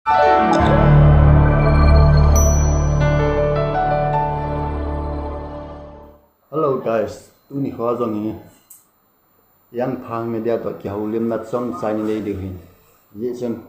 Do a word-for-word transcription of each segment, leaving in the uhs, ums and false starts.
Hello guys, tuni kho jong hi Jangphang Media toh kihoulimna chomcha nei diu ahin. Hijeh chun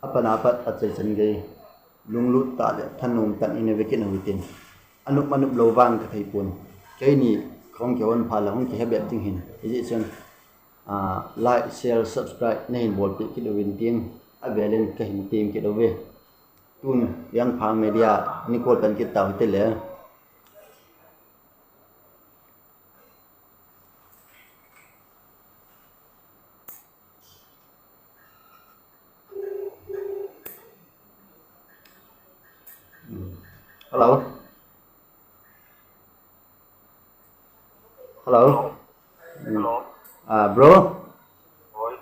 apat apat achaichan gei lunglut tah le thanom tah in ina vekit uhitin. Anop anop lou vang kathei pon. Keini kahung kihon phat le hung kihe bep ding ahin. Hijeh chun, ah, like, share, subscribe nahin bolpeh kit uvin tin avelin kahin tem kit uve. Tun Jangphang Media nikol pan kit tau hite le. Hello. Hello. Hello. Ah, bro. Oi.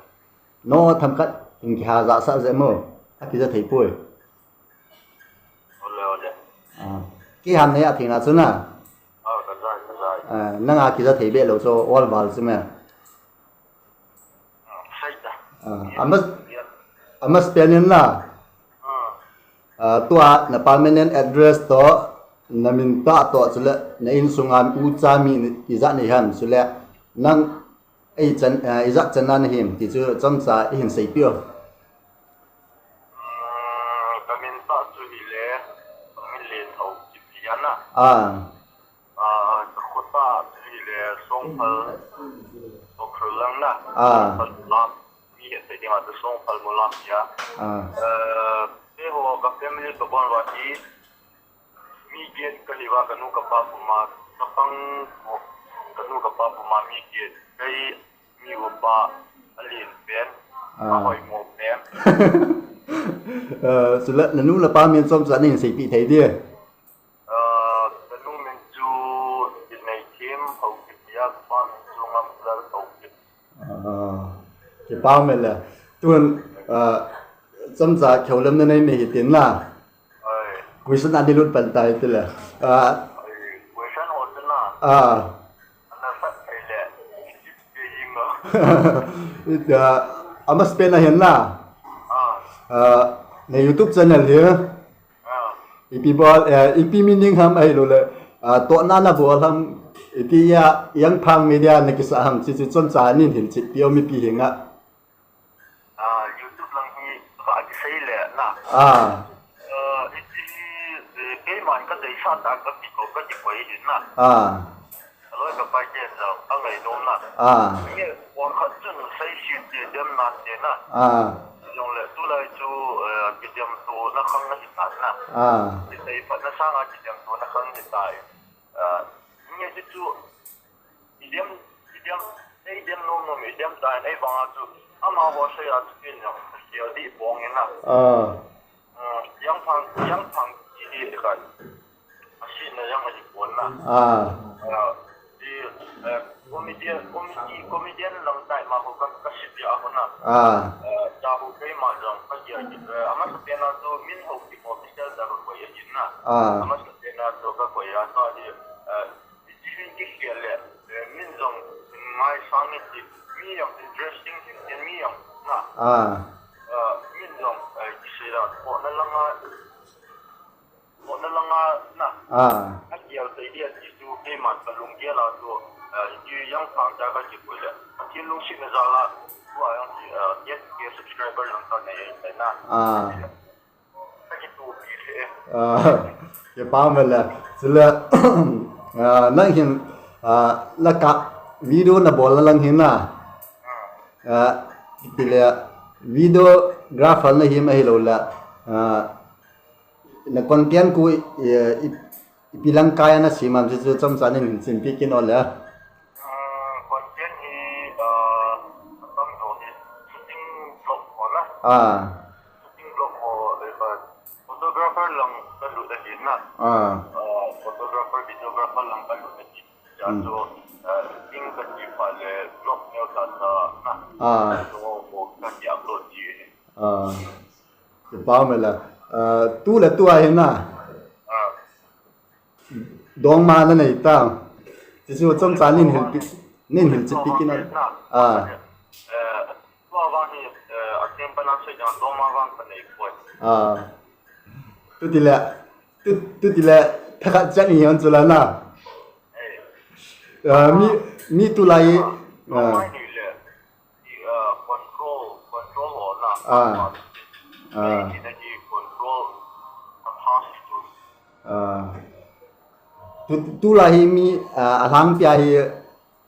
No themkhat hin kiha jahsah jeh mo. Akija thei poi. Ole, ole. Ah. Kei ham nei a thei na chu na. Ah, ka jai, ka jai. Ah, nang a kija thei be lou chu ol val chu me. Ah, sai ta. Ah, a mas, a mas pen in na. Ah. Ah, tua na permanent address toh, na min tah toh, chule na insunga ucha mi ijat nei ham, chule nang ijat chan, ah, ijat chan na nahi ham, ti chu chomcha ihin seipeh o. Hmm, ka min tah chu hile, ka min len ho kipi ana. Ah. Ah, ka khotah chu hile Songphal, Ukhrul lang na. Ah. Songphal Mulam, mi het thei dinga chu Songphal Mulam tia. Ah. Eh, keiho ka family ka bon uva hi, mi get kahi uva, ka nu ka pa puma, ka pang, ka nu ka pa puma mi get, kei mi upa, alen pen, ah, ahoimo pen. Eh, chule na nu na pa min chomcha nahin seipeh thei dia. Ah, ka nu min chu Dinneithem Haokip tia, ka pa min chu Ngamlal Haokip. Ah, kipa um e le. Tun, ah, chomcha kihoulimna nei nei hitin na. Oi. Question a nei lut pan tai ti le. Ah. Oi, question ho chu na. Ah. Ana sat thei le. Ijat thei jing o. Ita, a mas pen a hin na. Ah. Ah, na YouTube channel hi. Ah. Ipi bol, eh, ipi meaning ham ahilou le, ah, tohna na bol ham, iti a, Jangphang Media na kisa ham, chuchu chomcha nei hin chetpeh o mipi henga. Ah, YouTube lang hi ka kisei le na. Ah. Eh, iti hi, eh, keiman ka deisah tah a ka kiko, ka kikoi hin na. Ah. Aloi ka pai te jong, angai nom na. Ah. Nge, wan khat chun sei si te dem na te na. Ah. Jong le, tulai chu, eh, kidem to na khang na hi ta na. Ah. Kisei pat na sanga kidem to na khang hi ta. Eh, nge chu chu, idem, idem, ei dem nom nom, idem ta, ei banga chu, ama ho sei a chu kin jong, kial di bong in na. Ah. Ah, Jangphang, Jangphang ti hi khat. Asina jang ahi pon na. Ah. Ah, ti, eh, comedian, comedy, comedian lang tai ma ko ka, ka si ti a ko na. Ah. Eh, ta ko kei ma jang ka ti a ki, eh, ama sa pena to min ho ki official da ko ya ki na. Ah. Ama sa pena to ka ko ya to di, eh, Hiche hin kikhel le, eh, min jong ngaisang hiti, mi jong interesting hiti, mi jong na. Ah. Eh, min jong, eh, kisei la, kona langa, kona langa na. Ah. Akial tei dia ti chu, keiman kalunggel a chu, eh, hiche Jangphang cha kakipui le. Pathen lungsetna jal a, tua jong, eh, eight K subscriber lang kanei na. Ah. Ah, kipa um e le. Chule, ah, nang hin, ah, la ka video na bol na lang hin na. Ah, ti le videographer na hi ma hilou le. Ah, na content khu, eh, i, ipi lang kai a na sem ham ti chu chomcha nei hin simpi kit o le. Ah, content hi, ah, atam jo hi shooting vlog ho na. Ah. Shooting vlog ho, eh, ka photographer lang ka lut ahi na. Ah. Ah, photographer, videographer lang ka lut ahi. Ya chu, ah, shooting ka ti phat le vlog neo tah tah na. Ah. Chu ho ka ki upload ji. Ah. Kipa um e le. Ah, tu le tu a hin na. Ah. Dongma na nei ta. Chuchu chomcha nei hin hilpi, nei hin hilchepi kit o. Ah. Eh, tua vang hi, eh, ati Balance jong doma vang ka nei poi. Ah. Tu ti le, tu, tu ti le, thakhat chan ni yon chu la na. Eh. Ah, mi, mi tu lai. Ah, ah. Doma ni le. Control, control ho na. Ah. Ah. Control. Ah. Tu, tu lai hi mi, ah, alhangpia hi,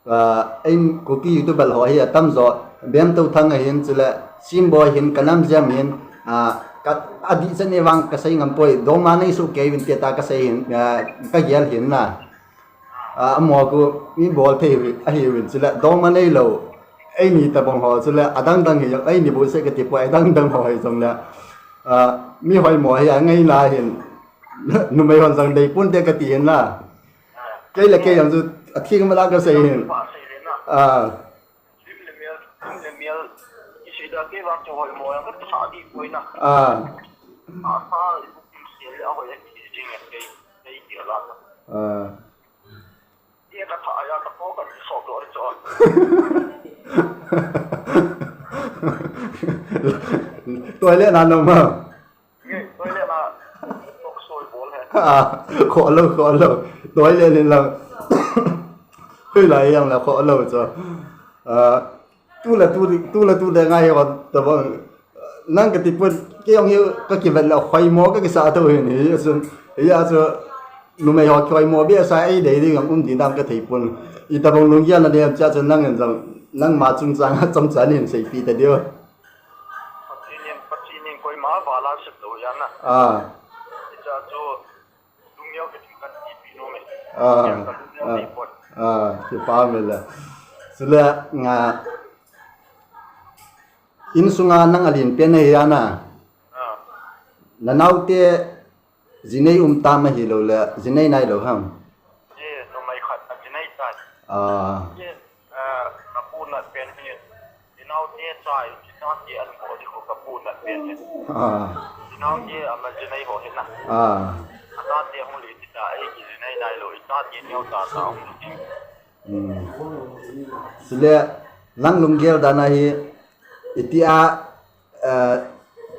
ah, in Kuki YouTuber ho hi atamjo, Bemtothang ahin chule, Simboi hin, Kanamjem hin, ah, ka, adih chan e vang kasei ngam poi, doma nei su kei vin te ta kasei hin, ah, kagel hin na. Ah, amaho khu mi bol thei hi, ahi vin chule, doma nei lou. Eini tabang ho chule, adang dang hi, eini bu se kati poi, adang dang ho hi jong le. Ah, mi hoimo hi, angai na hin. Numei hon jong dei pon te kati hin na. Kei le kei jong chu, atheng mala kasei hin. Ah. Ah. Ah. Toilet na nom ha. Ye, toilet na. Tok soi bol he. Ah, kho lo, kho lo. Toilet ni lang. Hui lai yang la kho lo cho. Ah, tu la tu, tu la tu de ngai ho tabang. Nang kati pon, kei jong hi kakivet le hoimo kakisa tho hin hi, asun, hi asun, numei ho hoimo behseh a eidei ding jong um ding dan kathei pon. Itabang lunggel na dem cha chun nang in jong, nangma chungchang a chomcha nin seipeh ta diu. Pathen in, Pathen in koima vala sep lou ahi na. Ah. Hiche chu lungneo kati kan tipi nom e. Ah. Hiche ka lungneo ah, nei poi. Ah, kipa um e le. Chule, nga, insunga nang alen pen ahi a na. Ah. Nanaote jinei um tam ahilou le, jinei nailou ham? Eh, numei khat ajinei tai. Ah. Eh, ah, kapu nat pen hi, inaote chai, inate an ko di ko kapu nat pen hi. Ah. Inaote ama jinei ho hi na. Ah. Atate hung le ti ta, ei kijinei nailou, itate neo tata hung le ti. Hmm. Chule, nang lunggel dan a hi, itia, eh,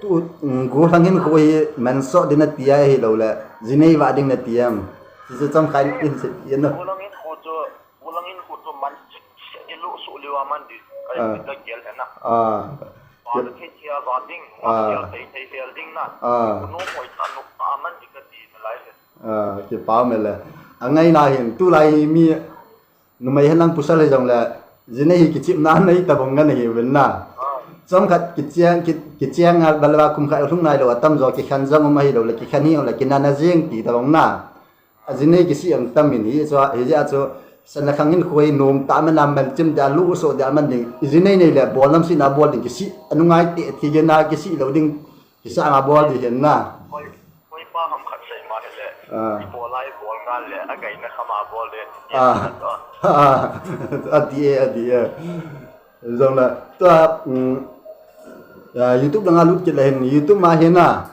tu, mm, gollhang hinkho hi mansoh ding nati ahilou le, jinei vah ding nati em? Chuchu chomkhat in seipeh in. Gollhang hinkho chu, gollhang hinkho chu man cheh cheh ding, lusuh lou a man ding. Ka, ah, kagel e na. Ah. Vah thei thei a vah ding, ah, vah thei thei a vah ding na. Ah. Ko nom hoi ta, nom ta a man ding kati nalai e. Ah, kipa um e le. Angai na hin, tulai hi mi, numei hen lang pasal hijongle, jinei hi kichepna nei tabang ngan ahiuvin na. Chomkhat kicheng, ki, kicheng a, balva kum khat lhung nailou, atamjo kikhen jong um ahilou le, kikhen hijongle, kinana jeng ti tabang na. Ajinei kisih jong tam in hi, chu, hijeh a chu, sana khang in khoi nom ta man a man chim dia, lusoh dia man ding. Jinei nei le, bol nam sina bol ding kisih, anungai te, ti gena kisih lou ding. Kisanga bol di hin na. Koi, koi pa ham khat sei ma hile. Ah. Ibol a ibol ngal le, againa khama bol le. Ah. Ah. Ati e, ati e. Jong la, tua, mm, ah, YouTube langa lut kit le hin, YouTube ma hin na.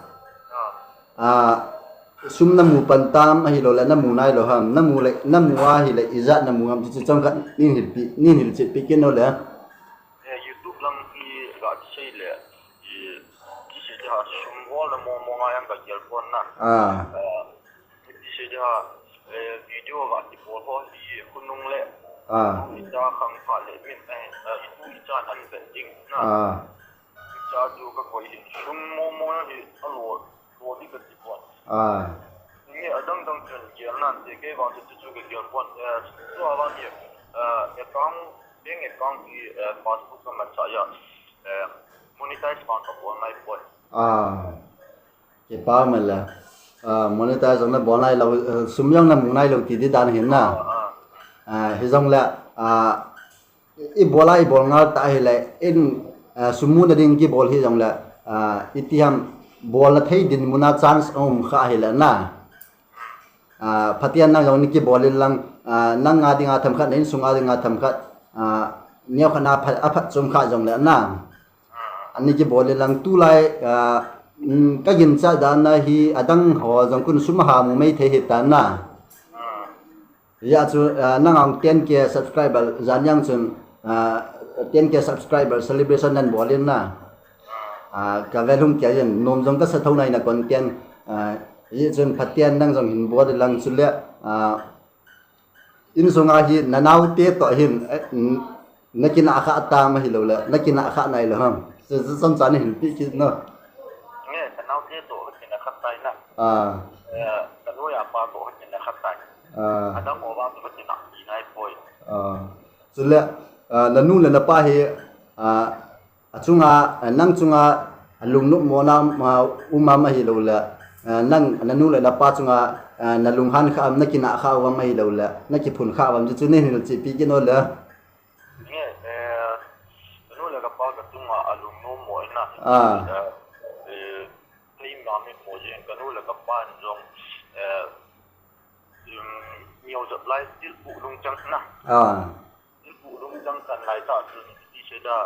Ah. Ah, sum namu pan tam ahilou le, namu nailou ham, namu le, namu ahile, ijat namu ham, ti chu chomkhat, nin hilpi, nin hilchetpi kit no le. Eh, YouTube lang hi ga sei le. I, ti sei dia sum bol na mo mo nga yang ka gel pon na. Ah. Eh, ti sei dia, eh, video ga ti bol ho hi khonung le. Ah. Ita khang pha le min, eh, eh, itu ita an vet ding na. Ah. Ita tu ka koi hin sum mo mo hi alo, lo di ka ti pon. Ah. Ni adang dang chun gel nan te kei vang chu chu ka gel pon. Eh, tu a vang hi, eh, account, bank account hi, eh, passbook ka man cha ya. Eh, monetize bang ka bol nai poi. Ah. Kipa um e le. Ah, monetize jong nabol nailou, eh, sum jong namu nailou ti di dan hin na. Ah, ah. Ah, hijongle, ah, ibol a ibol ngal ta hile, in, ah, sum muna ding kibol hijongle, ah, itiham bolna thei dinmun a chance aum kha hile na. Ah, Pathen nang jong nei kibol in lang, ah, nang a dinga themkhat, na insung a dinga themkhat, ah, neokhat na phat, aphat chom kha jongle na. Anei kibol in lang tulai, ah, mm, ka ginchat dan a hi adang ho jong khun sum aha mu mai thei hita na. Hijeh a chu, ah, nang ang ten K subscriber jan jeng chun, ah, ten K subscriber celebration nan bol in na. Ah, ka vel hung kia yin, nom jong ka sa tho nai na kon tian, ah, i chun Pathen nang jong hin bol lang chu le, ah, in sunga hi na nau te to hin, eh, n-, na kina kha ta ma hi lo le, na kina kha nai lo ham. Chu, chu chomcha na hin pi kit no. Nge, ka nau te to, ka kina kha tai na. Ah. Eh, ka nu ya pa to, ka kina kha tai. Ah. Adam o ba to, ka kina pi nai poi. Ah. Chu le, ah, na nu le na pa hi, ah, achunga, eh, nang chunga, a lungnop mo na, ma, um am ahi lo le, eh, nang, na nu le na pa chunga, eh, na lunghan kha am, na kina kha am ahi lo le, na kiphun kha am, chu, chu nei hin chi pi kit no le. Nge, eh, ka nu le ka pa ka chunga a lungnop mo ina. Ah. Eh, eh, thei ma mi mo jeng ka nu le ka pa jong, eh, um, miau jap lai til pu lung chang na. Ah. Thil pu lung chang kan lai ta chun, ti se da,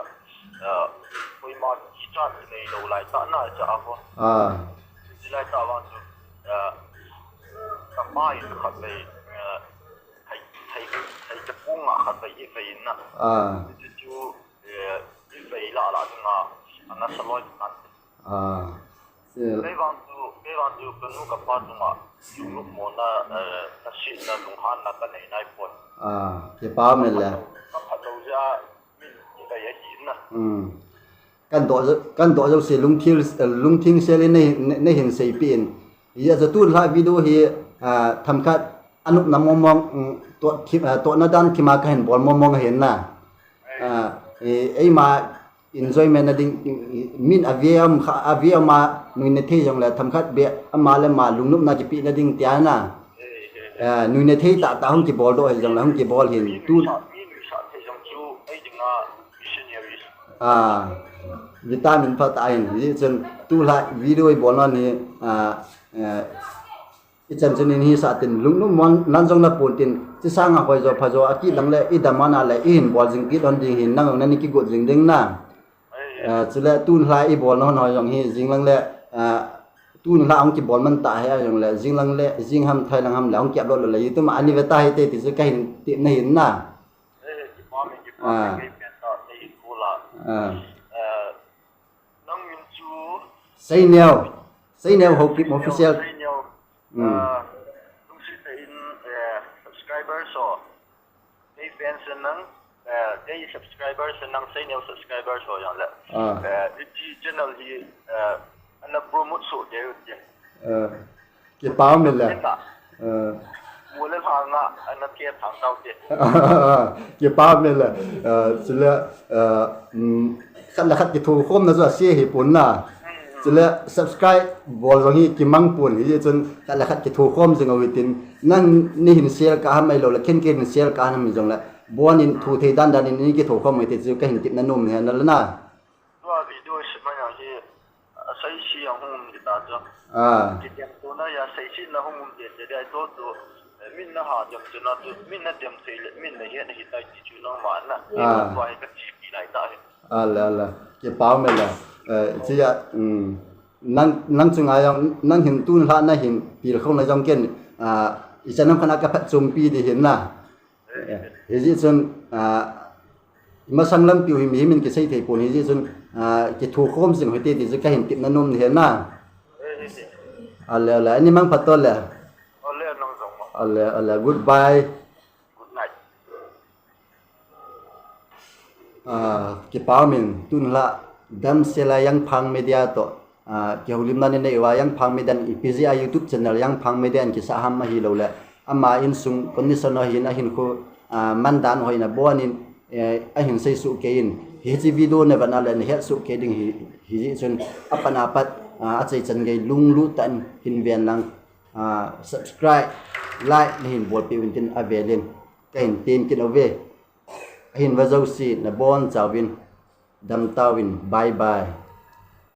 ah, koima kichat nei lo lai ta na cha a ko. Ah. Ti lai ta vang chu, ah, ka pa in khat vei, ah, thei, thei, thei ka pu nga khat vei i vei na. Ah. Ti chu, eh, i vei la la nga, anga sa loi kan. Ah. Kei vang chu, kei vang chu, ka nu ka pa chunga, lungnop mo na, eh, ka sihna lunghanna ka nei nai pon. Ah, kipa um e le. Ka phat lo jeh a, min i kai a hi na. Hmm. Kan doh, kan doh jouse lungthim, lungthim sel in nei, nei hin seipi in. Hijeh a chu tulha video hi, ah, themkhat anopna mong mong, um, toh, ah, tohna dan thima ka hin bol mong mong ahin na. Ah, eh, eima enjoyment na ding, min a ve um kha, a ve um a nuina thei jong le themkhat beh ama le ama lungnopna kipe na ding tia na. Eh, nuina thei tah tah hung kibol doh hi jong le hung kibol hin tu. Ah, vitamin pha tah in. Hijeh chun tulha video i bol na ni, ah, eh, I chan chun in hisah tin, lungnop mo nan jong na pon tin, chi sanga hoi jo pha jo, akit lang le, i dam ana le, i hin bol jing kit lhon ding hin, nang jong na ni kigot jing ding na. Ah, chule tun lha i bol na hon hoi jong hi, jing lang le, ah, tun lha hung kibol man ta hi a jong le, jing lang le, jing ham thai lang ham le, hung kiap lo lo le, YouTube a ani ve ta hi te, ti chu ka hin tip na hin na. Ah. Ah. Nang min chu? Seineo. Seineo Haokip Official. Seineo. Hmm. Ah, lungset tah in, eh, subscriber so. Kei fans nang, eh, kei subscriber nang, Seineo subscriber so jong le. Ah. Eh, hiche channel hi, eh, ana promote so kei u ti. Eh. Kipa um e le. Kipa. Eh. Mu le lha nga, ana ke thang tau te. Kipa um e le. Eh, chule, eh, um, khat le khat kithokhomna chu ase hi pon na. Chule subscribe bol jong hi kimang pon hijeh chun khat le khat kithokhom jing u hitin. Nang nei hin share kha ham ahilou le, ken ken hin share kha ham jong le. Bon in thu thei dan dan in nei kithokhom u hite chu ka hin tepna nom hi na le na. Tua video sima jong hi, a, seise a hung um ding ta chu. Ah. Kidem tona a seise na hung um ding te dai to to, eh, min na ha dem chu na tu, min na dem thei le, min na het na hi tai ti chu nangma na. Ah. Tua hi ka chi pi lai ta hi. Ale, ale. Kipa um e le. Eh, chia, um, nang, nang chunga jong, nang hin tun lha na hin pil khong na jong ken, ah, ichan ham khat a ka phatchompi ding hin na. Eh, hijeh chun, ah, imasang lampi u hi mihem in kisei thei pon hijeh chun, ah, kithokhom jing u hite ti chu ka hin tepna nom nahi na. Ale, ale, ani mangpha to le. Ale, ale, goodbye. Good night. Ah, kipa um in, tun lha, damsel a Yangphang Media to, ah, kihoulimna nei uva Yangphang Media in ipi jeh a YouTube channel Yangphang Media in kisah ham ahilou le, ama insung condition ho hin ahinkho, ah, mandan ho in abon in, eh, ahin sei soh kei in, hiche video na vet na le na het soh kei ding hi, hijeh chun apat apat, ah, achaichan gei lunglut tah in hin ven lang, ah, subscribe, like na hin bolpeh uvin tin avel in ka hin tem kit uve. Ahin ve jouse na bonchauvin, dam tauvin, bye bye.